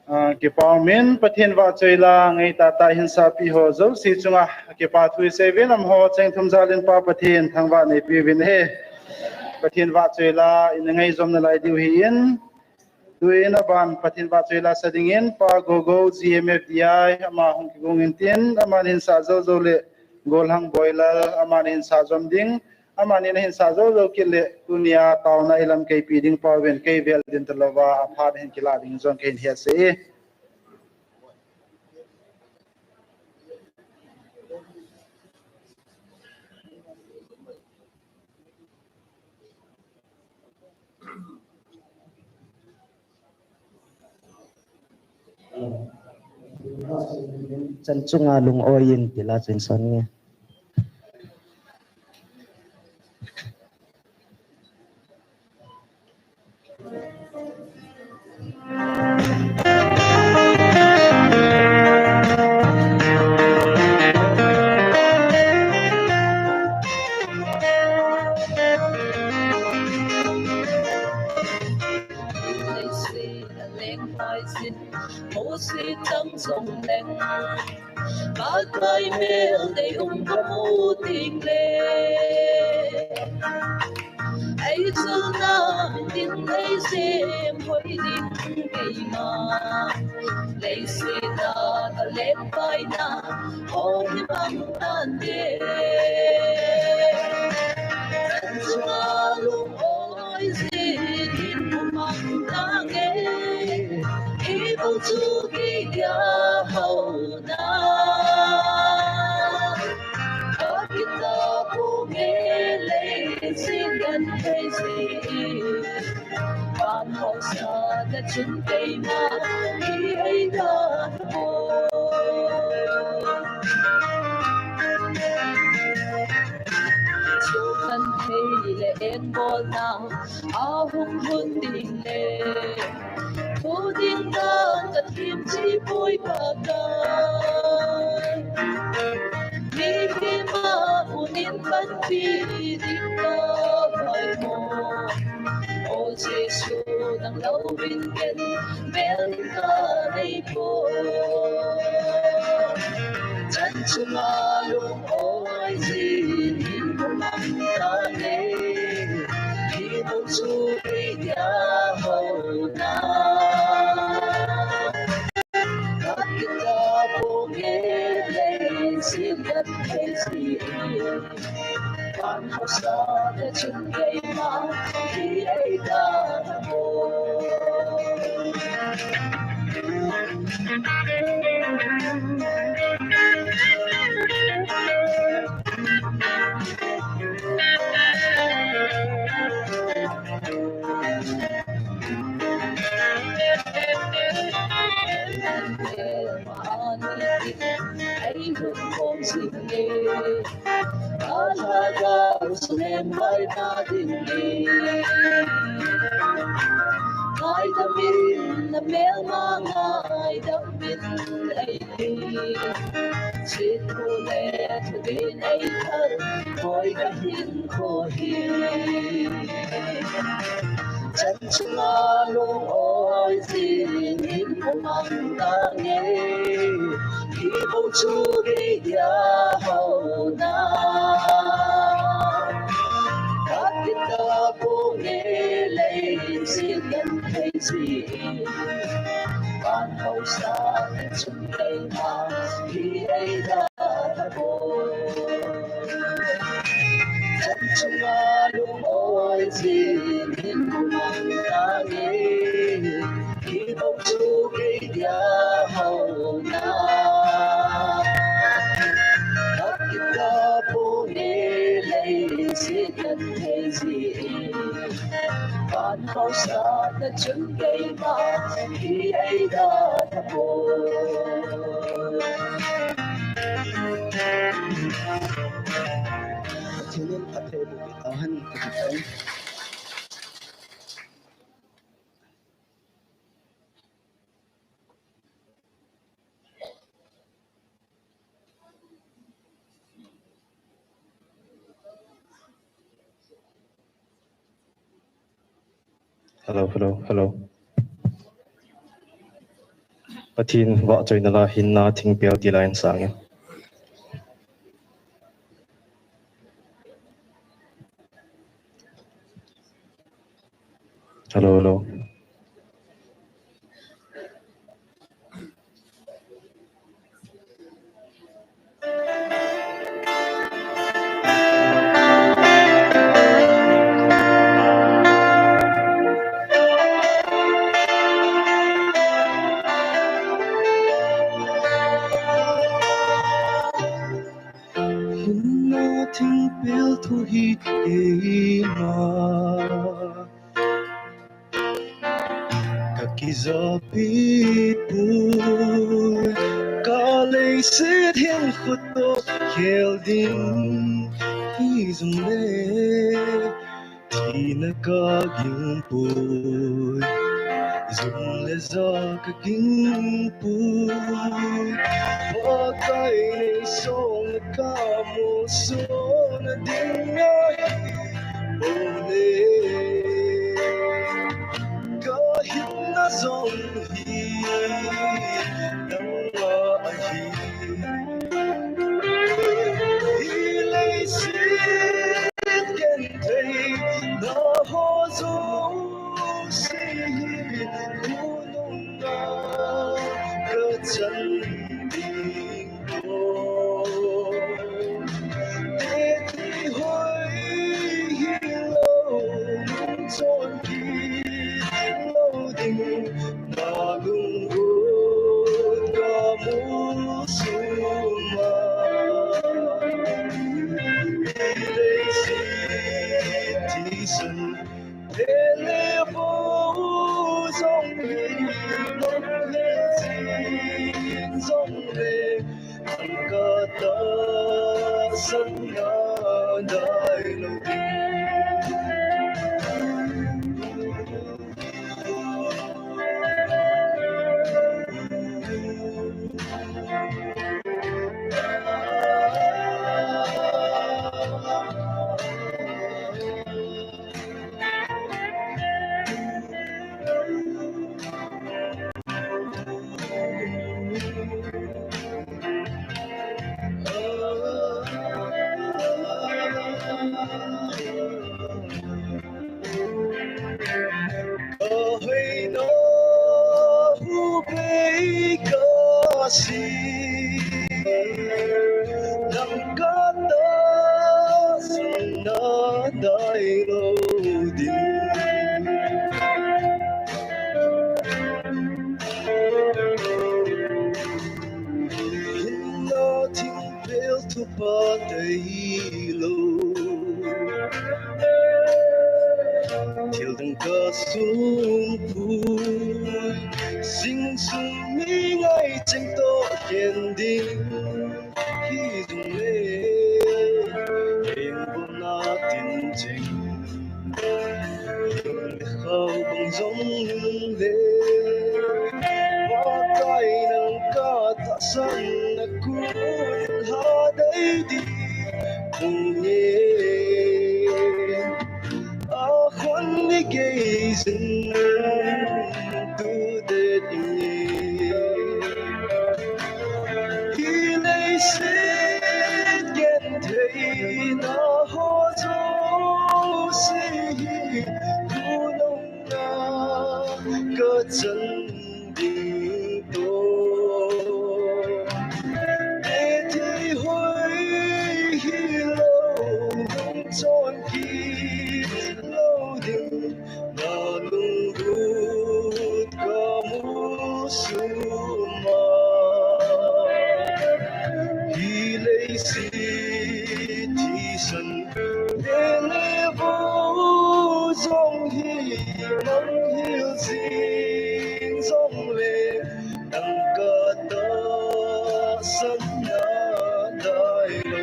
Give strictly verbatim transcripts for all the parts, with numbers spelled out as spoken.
Ah, kipa umin, Pathen vahchoi la, ngai tah tah hin sapi ho jouse chunga kipa thu isei uvin, amaho cheng thum jal in Pa Pathen thangvah neipi uvin ahi. Pathen vahchoi la, ina ngaijom nalai diu ahin. Tuin aban Pathen vahchoi la sa dingin, Pa Gogo G M F D I, ama hung kigong intin, aman hin sah jou jou le, Golhang Boilal, aman hin sah jom ding, aman hin sah jou jou kit le, tunia taona ilam keipi ding pa uvin kei vel ding talouva, aphat hin kilah ding jong kei hin hetsah e. Chan chunga lung-oi in ti la chun son nge. Pakai mel dei um kamu ding le, ei chulna min tin ei sem hoi ding keima. Leiset a ka lengpaina ho hi bang tan te. Chan chunga lung-oi jin in um ang tange. Ibu chu kei dia hou na. Ka kitah pu nge leiset kan thei si. Van hausa ta chun keima hi ei ta po. Chu kan thei le en bolna a hung hun ding le. Thu ding dan ka thim chi poi Pakai. Mihem a punin panpi ding ka vai mo. O Jesu nang louvin ken bel ding ka nei po. Chan chunga lung-oi jin in um ang tange. Ibu chu kei dia hou na. Ka kitah pu nge leiset kan thei si. Van hausa ta chun keima hi ei ta po. Ngaidam in na melma, ngaidam in ei. Chithu le thudin ei thal, hoi ka hinkho hi. Chan chunga lung-oi jin in mang tange, kibang chu kei dia hao na. Ka kita pong e lei si kan thei si. Kan hao sa na chun kei ma, ki ei da da po. Chan chunga lungoi jing in mang tange, kibang chu kei dia hao na. Ka kita pong e lei si kan thei si. Kan hao sa na chun kei ma, ki ei da da po. Pathen in phatthei boh tahen. Hello, hello, hello. Pathen vahchoina la hinna thingpel ti la in sang e. Hello, hello. Hinna thingpel thu hi eima ka kijapi poi, ka leiset hinkho toh khel ding hi jong le, thina ka ging poi, jum le ja ka ging poi. Pakai nei song ka mo sona ding ahi bou le, ka hinna jong hi nangma ahi. Hi leiset genthei na ho jouse hi khonung a ka chan ding Titi hoi hilou, lungchon kilou ding, na lunggot ka mu suma. Hi leiset thisan Pele vo jong le, mang le jin jong le, nang ka tahsan nadai lou ding. Ka hoina hubei ka si, nang ka tahsan nadai lou ding. Hinna thingpel thupha tailou, thil dang ka sung pui, sing sung mi ngai cheng toh khen ding hi jong le, eng bom na tin cheng. Lim le khao bang jong le, Pakai nang ka tahsan na kun ha dei di pung e. A khon ni gei jin tu de ni. Jouse hi khonunga kachan ding toh. Tethei hoi hilou, nungchon kit lou ding, nalunggel kamu suma. Hileiset thisan, lelevou jong hi, manghil jing jongle, nang katahsan nadai lou.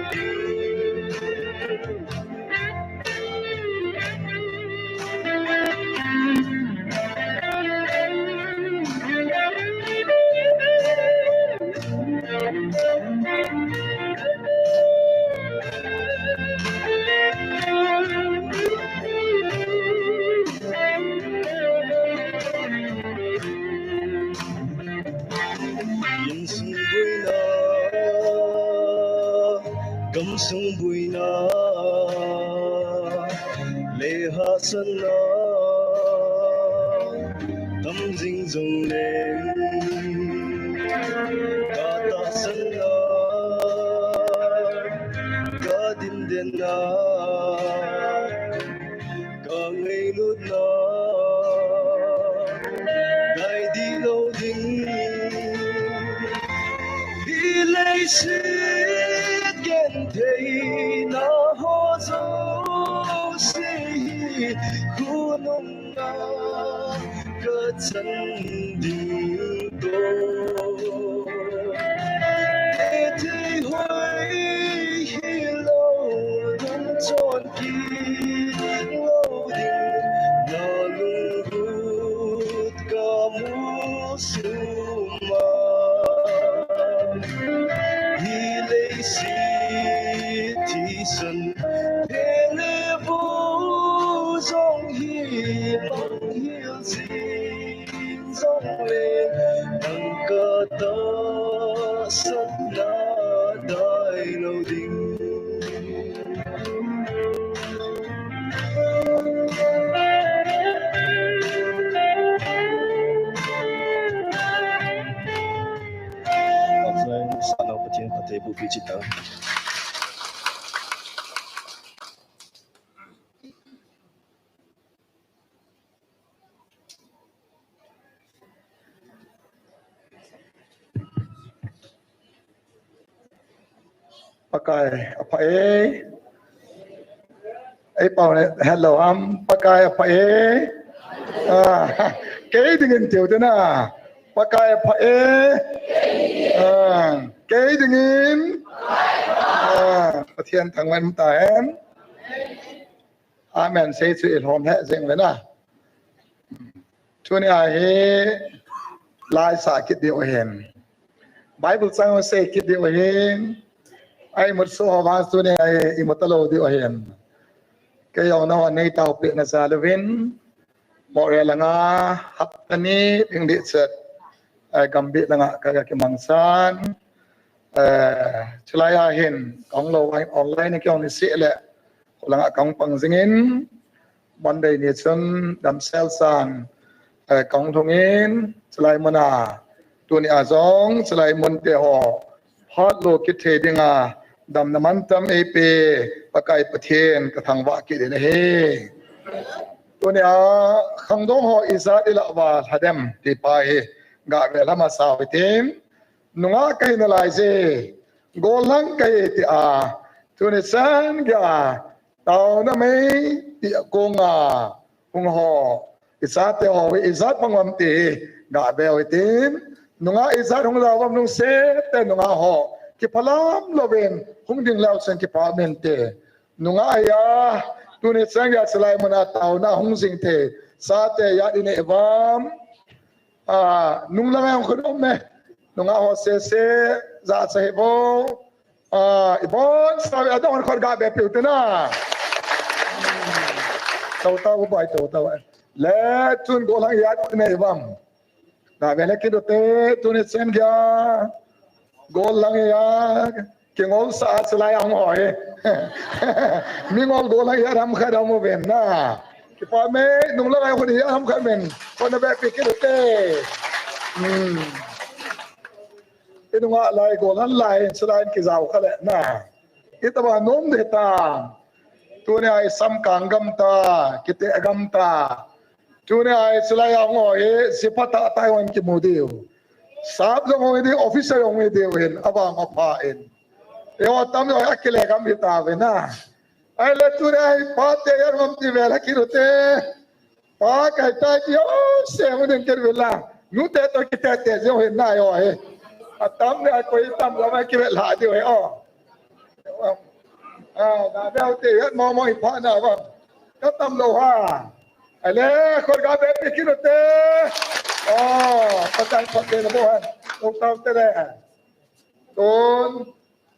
Insung boina, gamsung boina, le hahsatna tam jing jongle, katahsan na, kadindenna, kangailutna, nai dih lou ding. Hileiset gentheina ho jouse hi, khonunga kachan ding toh. Tethei hoi hilou, nungchon kit lou ding, nalunggel kamu suma. Hileiset thisan, lelevou jong hi, manghil jing jongle, nang katahsan nadai lou ding. Pathen phatthei boh peh cheh tao. Pakai apha e. Ei pau ne, hello, am, Pakai apha e. Ah, kei dingin tiu te na. Pakai apha e. Ah, kei dingin. Ah, Pathen thangvah in ta hen. Amen sei chu i lhom lheh jeng uve na. Tuni a hi la i sah kit diu ahin. Bible chang u sei kit diu ahin. A imut soh ho vang tuni a hi imut talou diu ahin. Kei jong nangho nei taopeh na jal uvin. Moreh langa hapta ni ding ding chet, eh, Gambih langa ka, ka kimangchan. Eh, chulai a hin kahung lou, online a kihong ni seh le, kholanga kahung pang jingin, Monday ni chun damsel chan, eh, kahung lhung in, chulai mun a, tuni a jong, chulai mun te ho, phat lou kit thei dinga, damna mantam eipe, Pakai Pathen ka thangvah kit in ahi. Tuni a, khangdong ho ijat i lah uva lha dem, ti pa hi, gah ve lhama sao hitin, nungah kahi nalai je, gollhang kahi ti a, tuni chan geiya, taona mei ti a kong a, hung ho, i chate ho, ijat bang uvam ti hi, gah ve u hitin, nungah ijat hung lha uvam lungset te nungah ho, kiphalam louvin, hung ding leu chun kipah uvin te. Nungah ahi a, tuni chan geiya chulai mun a taona hung jing thei, chate ijat i nei uvam. Ah, nunglang a hung khut um e. Nungah ho sese, jachat hi bou. Ah, ibon sa ve, adang hon khut gah ve piu te na. Tao tao bai tao tao. Le chun gollhang ijat i nei uvam. Gah ve le kit u te, tuni chan geiya. Gollhang ijat. Kingol sa a chulai a hung ho hi. Mi ngol go lang hi aram khat aum uvin na. Kipah e, nung lang a hung hi aram khat uvin. Kona be pi kit ute. Hmm. I nunga lai go lang lai, chulai kijao kha le na. Itobang nom ding ta. Tuni a i sam kang gam ta, kite gam ta. Tuni a i chulai a hung ho hi, sipha tah tah hung kimu diu. Sap jong hung hi diu, officer jong hung hi diu hin, avang apha in. Eiho atam jong hi akile gam hi tauve na. Ahile tuni a i pate, i ngam ti vel a kit ute. Pa kai tai ti, o, se mu ding kit vel a. Nute toh kite te jong hin na eiho hi. Atam ni a koi tam lam a kivel ha diu hi, o. A, na bel te, het mo mo i pha na bang. Ka tam lou ha. Ale, khut ga be pi kit ute. A, Pathen phatthei na bou hen. Lou tau te le. Tun,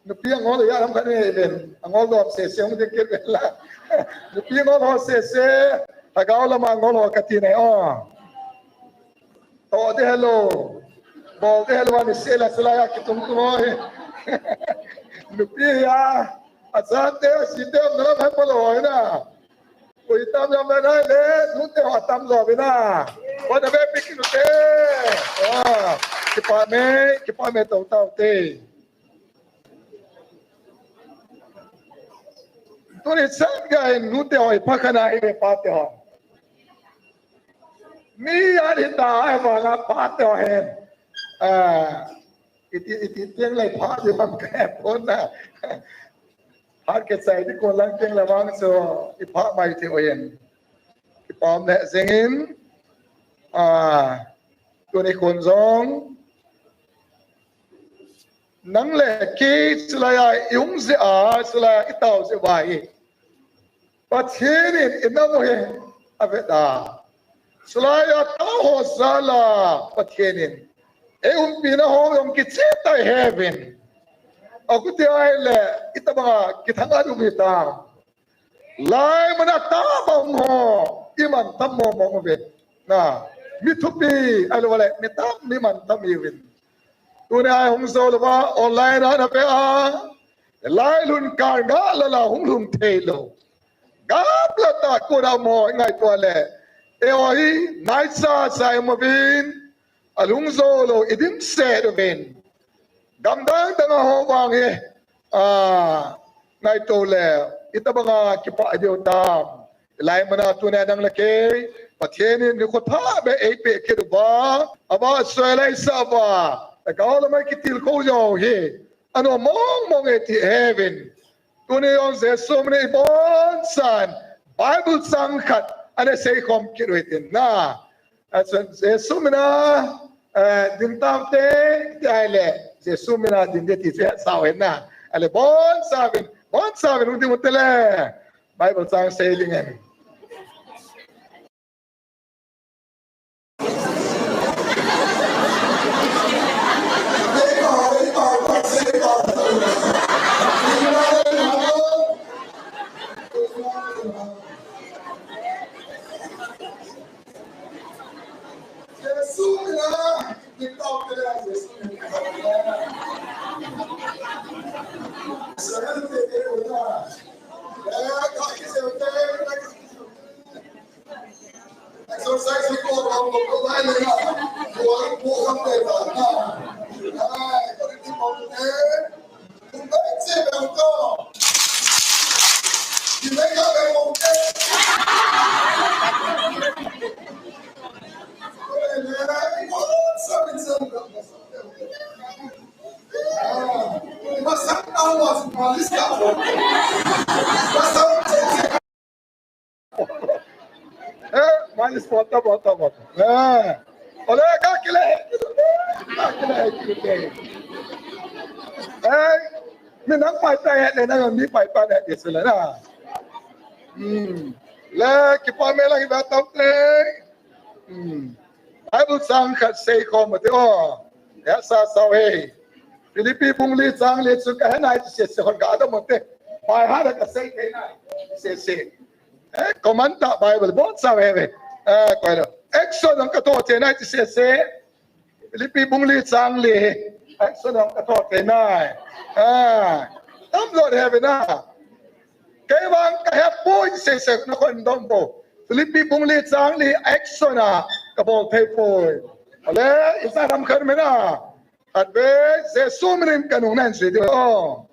nupi angol a lam khat nei ven. Angol dom sese hung ding kit vel a. Nupi angol ho sese. Lhagao lama angol ho kati nei o. Toh ding helou. Bol ding helou, ani se la se la a kitung tung hoi. Nupi a, achate, asite, umna lam hepha lou hoi na. Koi tam jong na nai le, nute ho atam jo ve na. Kona be pi kit ute. A, kipah e, kipah e tou tau te. Tuni chan gei nute ho i pha kha na hi ve pate ho. Mi a hita ahivanga pha te ho hen. A, iti, iti teng le pha te bang ka he pon na. Phat kichai ti kon lang teng le vang chu i pha mai thei u hen. Kipah e jing in. A, tuni kon jong. Nang le kei chulai a i um jeh a, chulai a i tao jeh uva hi. Pathen in i nam u hi avet a. Chulai a tao ho jal a Pathen in ei umpina ho jong kicheh tah a i he uvin. Akhuti ahile itobang a kithang a um hitam. Lai mun a tao bang ho i mantam mong mong uvin. Na, mi thupi, ahilou le, mi tam, mi mantam i uvin. Tuni a i hung jou lou va, online a na ve a. Lai lhun kar nga la la hung lhung thei lou. Gam la tah kona mo i ngaito le. Eiho hi, naicha cha i um uvin. Alung jou lou, i dimset uvin. Gam dang dang a ho vang hi, a, ngaito le, itobang a kipah diu tam. Lai mun a tuni a nang le kei, Pathen in nikho thah beh ei peh kit uva, avahchoi a eisah uva, lhagao lam a i kitilkhou u hi, anom mong mong e ti i he uvin. Tuni jong Jesu min a i boncha in Bible chang khat ana seikhom kit u hitin na. Achun Jesu min a, eh, ding taute, ti ahile, Jesu min a ding ding ti chu hetsah u hen na. Ahile, boncha uvin, boncha uvin, hung ding u hite le. Bible chang sei ding ahi. Exercise ko ko ko ko lai le na. Ko ko ko ko ko na. Ai, ko ni mo te. Eh, manis pota pota pota. Eh. Ole ka kile. Ka kile. Eh. Mi nang pai pai le na mi pai pai le sila na. Hmm. Le kipah me lang iba tau te. Hmm. Bible chang khat seikhom u hite o. Hetsah sa u hi. Philippi bung li chang li chu ka he nai ti sese hon ka dam u hite. Pai ha da ka sei thei nai ti sese. Eh, comment a Bible boncha u hi ve. Eh, koi lo. Exodus ka to che nai ti sese. Philippi bung li chang li. Action hong ka thot thei nai. Ah, tam lo he ve na. Kei vang ka hepoi, sei sei na kon dong bo. Philippi bung li chang li action a ka bol thei poi. Ale, isa ram khan me na. At ve, Jesu minin ka nung nan si di o.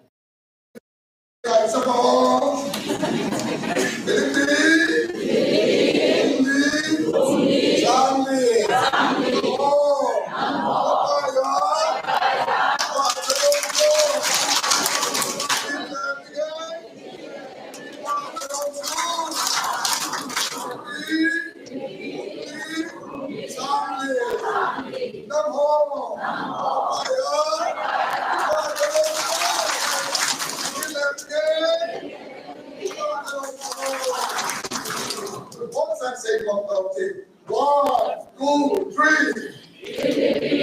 One, two, three. One, two, three.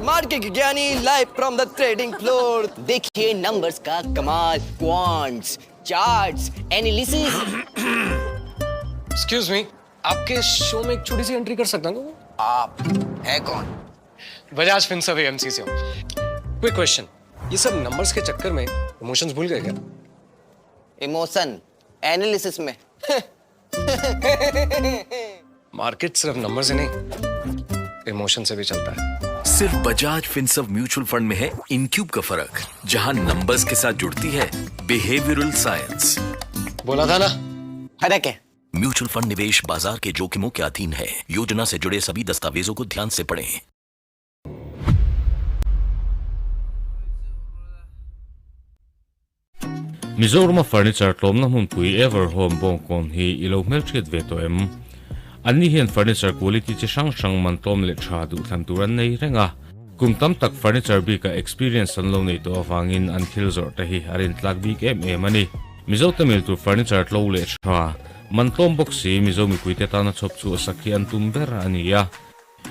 Market के ज्ञानी, live from the trading floor। देखिए numbers का कमाल, quants, charts, analysis। Excuse me, आपके शो में एक छोटी सी एंट्री कर सकता हूँ? आप है कौन? बजाज फिनसर्व एएमसी से हूँ। क्विक क्वेश्चन, ये सब नंबर्स के चक्कर में इमोशंस भूल गए क्या? इमोशन एनालिसिस में। मार्केट सिर्फ नंबर से नहीं, इमोशन से भी चलता है। सिर्फ बजाज फिनसर्व म्यूचुअल फंड में है इनक्यूब का फर्क, जहां नंबर्स के साथ जुड़ती है बिहेवियरल साइंस। बोला था ना। फर्क है। म्यूचुअल फंड निवेश बाजार के जोखिमों के अधीन है। योजना से जुड़े सभी दस्तावेजों को ध्यान से पढ़ें। Mizorama furniture tlawmna hmunpui Everhome bawngkawn hi i lo hmelhriat ve tawh em? Anni hian furniture quality chi hrang hrang man tlawm leh ṭha duhthlan tur an nei reng a, kum tam tak furniture bikah experience an lo nei tawh avangin an thil zawrh te hi a rintlak bik em em a ni. Mizo Tamil tur furniture tlo leh ṭha, man tlawm bawk si Mizo mipuite tana chhawp chhuahsak hi an tum ber a ni a.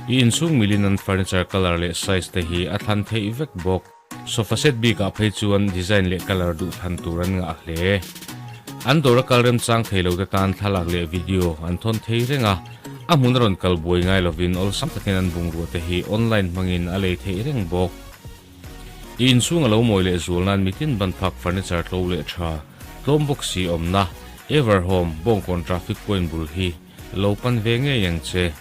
I insung milin an furniture colour leh size te hi a thlan theih vek bawk. Sofa set bikah phei chuan design leh colour duhthlan tur an ngah hle. An dawra kal remchang thei lo te tan thlalak leh video an thawn thei reng a, a hmun a rawn kal buai ngai lovin awlsam takin an bungrua te hi online hmangin a lei theih reng bawk. I insung a lo mawi leh zual nan mitin ban phak furniture tlo leh ṭha, tlawm bawk si awmna, Everhome, Bawngkawn traffic point bul hi lo pan ve ngei ang che.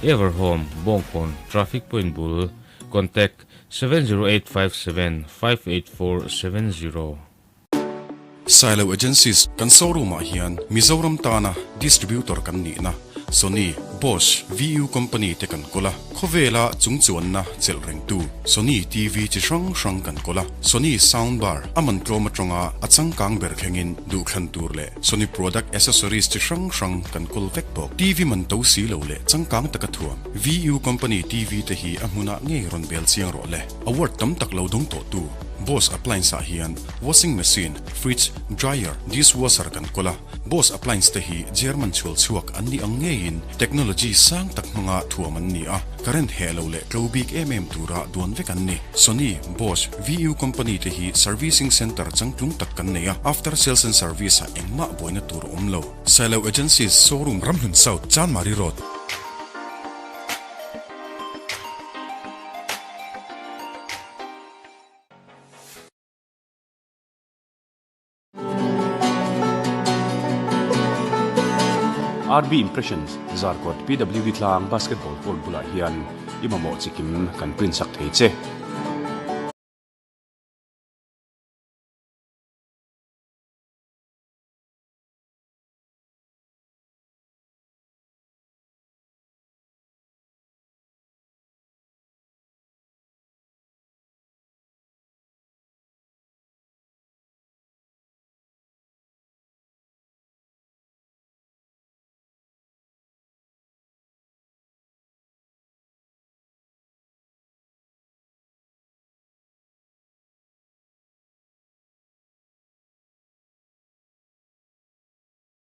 Everhome, Bawngkawn traffic point bul, contact seven zero eight five seven five eight four seven zero. Sailo Agencies kan showroom ah hian Mizoram tana distributor kan nihna Sony, Bosch, V U company te kan kawl a, khawvela chungchuanna chelh rengtu Sony T V chi hrang hrang kan kawl a, Sony soundbar a man tlawm aṭanga a changkang ber thlengin duhthlan tur leh Sony product accessories chi hrang hrang kan kawl vek bawk. T V man to si lo leh changkang taka thuam V U company T V te hi a hmuna ngei rawn bel chiang rawh le. Award tam tak lo dawng tawhtu Bosch Appliance ah hian washing machine, fridge, dryer, dishwasher kan kawl a. Bosch Appliance te hi German chhual chhuak an ni ang ngeiin technology sang tak hmanga thuam an ni a, current heh lo leh tlo bik em em tura duan vek an ni. Sony, Bosch, V U company te hi servicing center changtlung tak kan nei a, after sales and service ah engmah buaina tur a awm lo. Sailo Agencies showroom, Ramhlun South, Chanmari Road. R B Impressions, Zarkot P W D Tlang Basketball Court bulah hian i mamawh chikim kan print sak thei che.